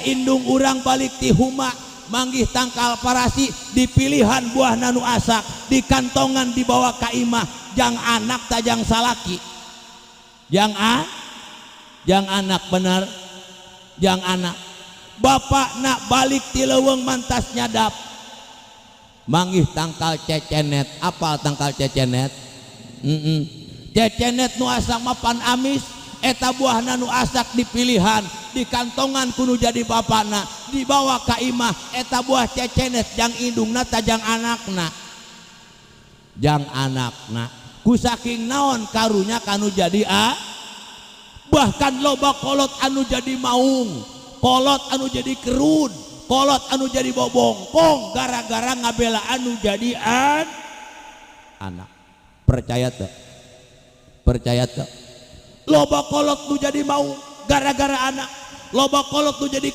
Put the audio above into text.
Indung urang balik ti huma, manggih tangkal parasi, dipilihan buah nu asak, di kantongan, dibawa ka imah. Jang anak tah jang salaki? Jang a jang anak, bener, jang anak. Bapak nak balik ti leuweung, mantas nyadap, manggih tangkal cecenet. Apal tangkal cecenet? Cecenet nu asak mapan amis. Eta buahna nu asak dipilihan, di kantongan ku nu jadi bapakna, dibawa ka imah. Eta buah cecenet jang indungna tah jang anakna? Jang anakna. Ku saking naon karunya kanu jadi a. Bahkan loba kolot anu jadi maung, kolot anu jadi kerud, kolot anu jadi bobongkong gara-gara ngabela anu jadi anak. Percaya tuh, percaya tuh. Loba kolot nu jadi maung gara-gara anak, loba kolot nu jadi